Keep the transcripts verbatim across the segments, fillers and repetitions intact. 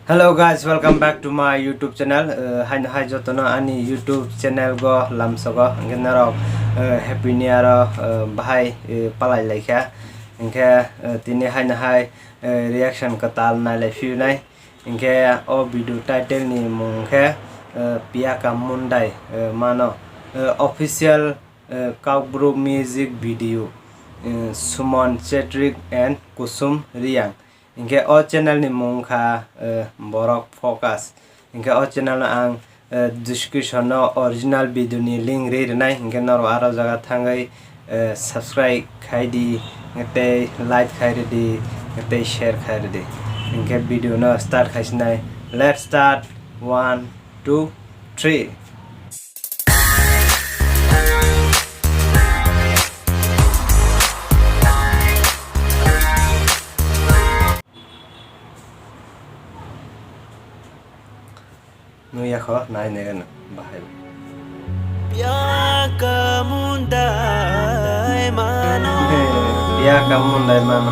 Hello guys, welcome back to my YouTube channel. Uh, haino hai jotono ani YouTube channel go lamsogo, hingke norok, uh, Happy New Year o, uh, bahai, uh, palai laikha. Hingke, uh, tini haino hai, uh, reaction kwtal nailai phiyunai. Hingke o video title ni mung khe, uh, Piyaka Mundai, uh, mano, uh, official, uh, Kokborok music video, uh, Suman Chetri and Kusum Reang. Hingke o channel ni mung kha, eh, Borok Focus. Hingke o channel no ang, eh, description no original video ni link ri rinai. Hingke norok aro jaga thangwi, eh, subscribe khai di, tei like khai ridi, tei share khai ridi. Hingke video no start khai sinai. Let's start. One, two, three. Nui ya kho, nai nai gana, bahai. Piyaka Mundai mano. Piyaka Mundai mano.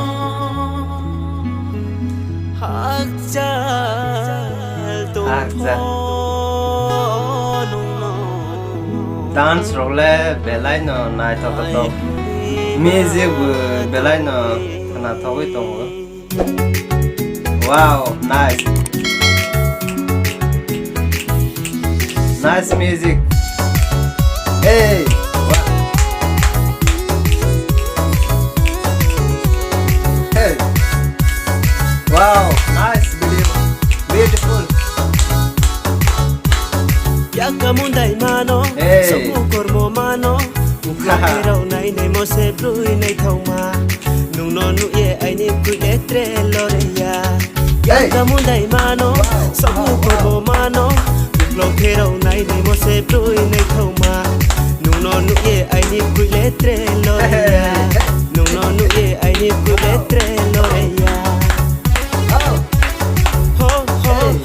Hakchal tongpho nungno. Dance rok le belai no naithok tok. Music bo belai no khwnathogwi tongo. Wow, nice. Nice music. Hey, wow. Hey. Wow, nice video. Beautiful. Piyaka Mundai mano, hey. Sokmo kormo mano, ukla pherao nai nai mo se brui nai thao ma. Nungno nuh ye aini kwile tre lore ya. Hey. Piyaka Mundai mano, wow, sokmo kormo mano, ukla pherao nai nai mo se brui nai thao ma. Nungno nuh ye aini kwile tre lore ya. Hey. Nungno nuh ye aini kwile tre lore ya. Ho, ho,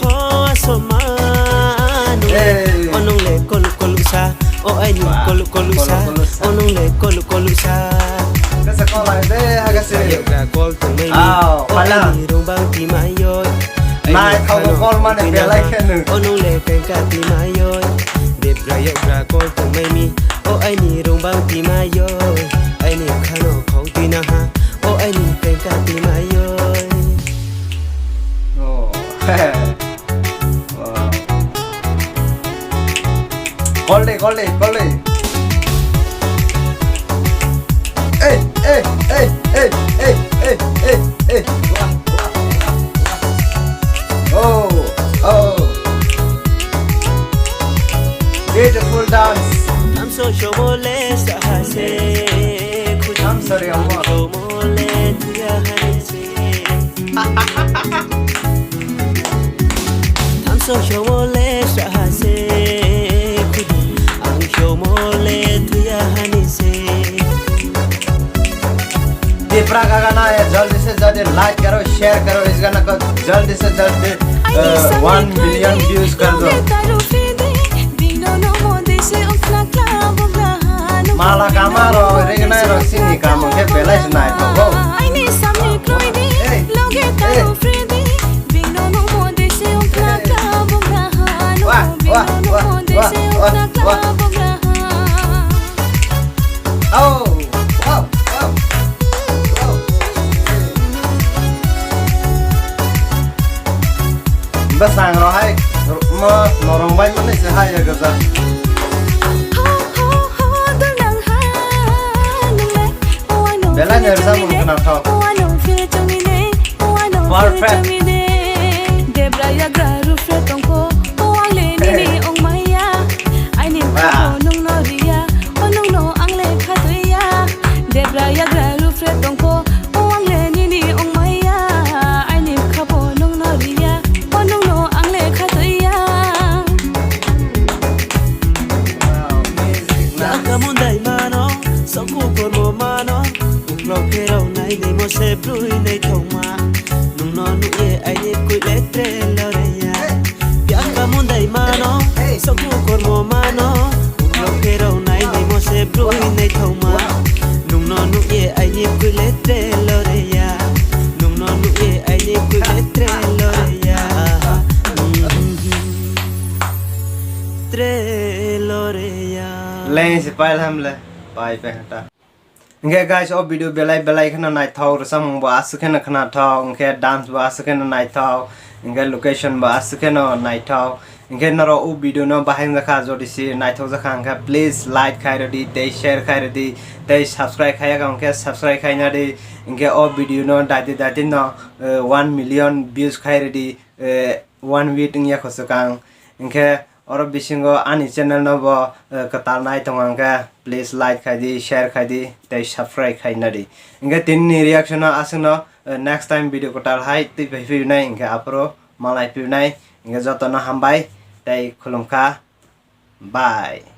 ho, asomanu. Hey. Onong le kolu kolu sa. O aini kolu kolu sa. Wow, kolu kolu sa. Onong le kolu kolu sa. Kasa kolai de, hagase. Ayok da kol tong mai mi. Aw, o pala. Aini rong bang ti mai yo. Nai, kau kol mane belai khenu. Onong le kengka ti mai yo. Debra yok da kol tong mai mi. O aini rong bang ti mai yo. Aini khano khong ti na ha. O aini kengka ti mai yo. Oh. Wow. Call de, call de, call de. Hey, hey, hey. Wah, wah, wah, wah. Oh, oh. Beautiful dance. I'm so sure. I'm sorry, I'm not. Thamso showole sahase khudu, ang shomole thuya hanise. Debra ka gana hai, jaldi se jaldi like karo, share karo, is gana ko jaldi se jaldi, uh, one million views kar do. Mala kama rok, regnai rok, sini kamo khe belai se naithogo. Hey, hey. Wah, wah, wah, wah, wah. Oh, wow, wow, wow. Bwsang rok hai, mo norong bai mani se hai ya gajak. Belai ni rwchapmung khwnathok. Perfect. Debra yagra rufre tongkho, o ang le nini ongmaya. Aini khabo nungno riya, o nungno ang le khatuiya. Debra yagra rufre tongkho, o ang le nini ongmaya. Aini khabo nungno riya, o nungno ang le khatuiya. Wow, amazing, nice. Piyaka Mundai mano, sokmo kormo mano, uklok pherao nai nai mo se brui nai thongma. Nungno nuh ye aini kwile tre lore ya. Piyaka Mundai mano, sokmo kormo mano, uklok pherao nai nai mo se brui nai thongma. Nungno nuh ye aini kwile tre lore ya. Nungno nuh ye aini kwile tre lore ya. Leng se pai lamle, pai pai hata. Hingke guys, o video belai belai kheno naithok, rwchapmung bo aswk kheno khnathok, hingke dance bo aswk kheno naithok, hingke location bo aswk kheno naithok. Hingke norok o video no bahai wngjakha, jodi se naithok jakha hingke please like khai rwdi, tei share khai rwdi, tei subscribe khai yakha hingke subscribe khai nadi. Hingke o video no daiti daiti no, eh, one million views khai rwdi, eh, one week wngya kho swkang. Hingke oro bisingo ani channel no bo, eh, kwtal nai tongo hingke please like khai di, share khai di, tei subscribe khai nadi. Hingke tini ni reaction no aswk no, eh, next time video kwtal hai twi phai phiyunai hingke aphuru malai phiyunai. Hingke joto no hambai tei khulumkha. Bye.